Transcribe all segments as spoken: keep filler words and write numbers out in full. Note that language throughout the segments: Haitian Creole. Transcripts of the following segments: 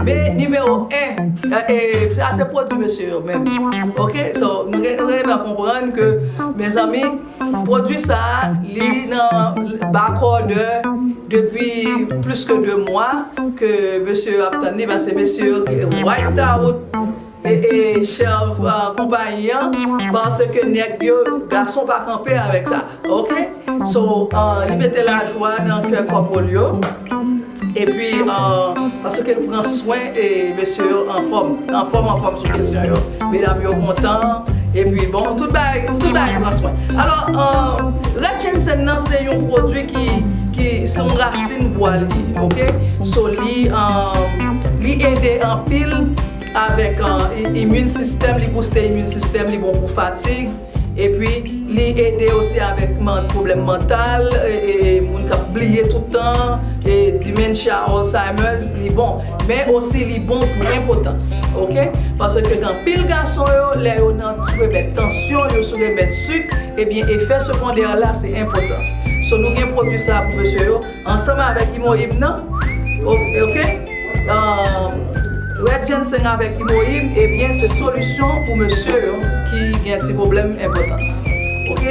Men nimewo en, e, e, sa se pwodui mesye yo menm. Ok? So, nou gen, nou gen tan konprann ke, mezanmi, pwodui sa a, li nan back order depi plis ke de mwa ke mesye yo ap tann li, paske mesye yo te wiped out e, e, Shell, uh, konpayi an, paske nèg yo, gason pa kanpe avèk sa. Ok? So, uh, li mete lajwa nan kè kòpòl yo. Epi, uh, paske l pran swen e mesye yo anfòm, anfòm, anfòm sou kesyon yo. Medam yo kontan. Epi, bon, tout bagay, tout bagay pran swen. Alò, uh, Red Ginseng nan se yon pwodui ki, ki se yon rasin bwa li, ok? So, li, uh, li ede anpil avèk, uh, i- immune system, li booste immune system, li bon pou fatig. Epi, li ede osi avèk man- pwoblèm mantal, e, e, e, moun k ap bliye tout tan, e, dementia, Alzheimer's, li bon. Men osi, li bon pou enpotans, ok? Paske gen anpil gason yo, lè yo nan sou remèd tansyon, yo sou remèd sik, ebyen, efè segondè la, se enpotans. So, nou gen pwodui sa pou mesye yo, ansanm avèk imoyim nan. O- ok? Uh, Red Ginseng avèk imoyim, ebyen, se solisyon pou mesye yo ki gen ti pwoblèm enpotans. Ok?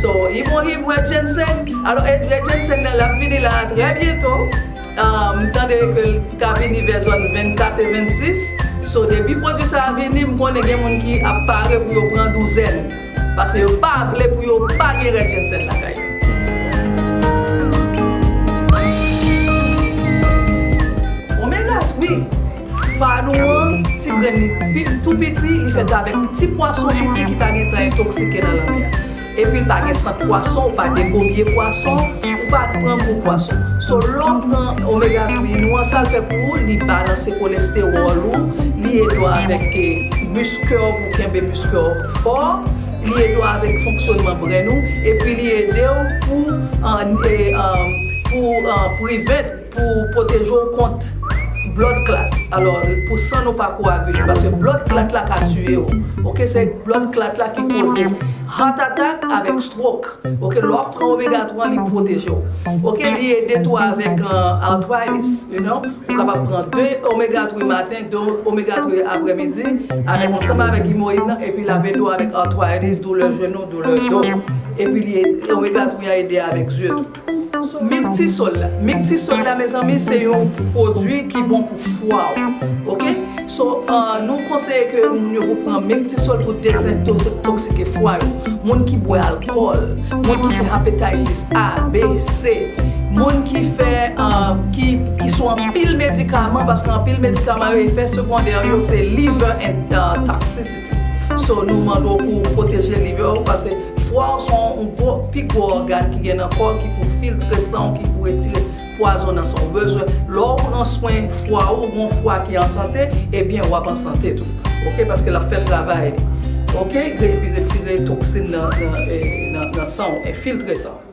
So, imoyim, Red Ginseng. Alò, e, Red Ginseng nan, l ap vini la trè byento. Uh, m tande ke l ka vini vè zòn vennkat e vennsis. So, depi pwodui sa a vini, m konnen gen moun ki ap pare pou yo pran douzèn. Paske yo pa vle pou yo pa gen Red Ginseng lakay yo. Omega three pa nou an, ti grenn li pi- tou piti, li fèt avèk ti pwason piti ki pa gen tan entòksike nan lanmè a. Epi l pa gen sant pwason, ou pa degobye pwason, ou pa pran gou pwason. So, lè w pran omega three nou an, sa l fè pou ou, li balanse kolestewòl ou, li ede w avèk, eh, miskè w pou kenbe miskè w fò, li ede w avèk fonksyònman brenn ou, epi li ede w pou, an, eh, an, pou, an, prevent, pou pwoteje w kont bloodclaat. Alò, pou san nou pa koagile, paske bloodclaat la ka tiye w. Ok, se bloodclaat la ki koze heart attack avèk stroke. Ok, lè w ap pran omega three an, li pwoteje w. Ok, li ede tou avèk, uh, arthritis, you know. Ou kapab pran de omega three maten, de omega three aprèmidi, avèk ansanm avèk imoyim nan, epi l ap ede w avèk arthritis, doulè jenou, doulè do. Epi li ede, omega three an ede avèk zye tou. Mectisol la. Mectisol la, mezanmi, se yon pwodui ki bon pou fwa w. Ok? So, uh, nou konseye ke moun yo pou pran Mectisol pou dezentoksike fwa yo. Moun ki bwè alkòl, moun ki fè hepatitis A, B, C, moun ki fè, uh, ki, ki sou anpil medikaman, paske anpil medikaman yo, efè segondè yo, se liver and, uh, toxicity. So, nou mande w pou pwoteje liver w, paske fwa w se yon gwo, pi gwo ògàn ki gen nan kò w ki pou filtre san w, ki pou retire pwazon nan san w. Ou bezwen, lè w pran swen fwa w, ou gen yon fwa ki an sante, ebyen, w ap an sante tou. Ok? Paske l ap fè travay li. Ok? Epi retire toksin nan, nan, eh, nan, nan san w, enfiltre san w.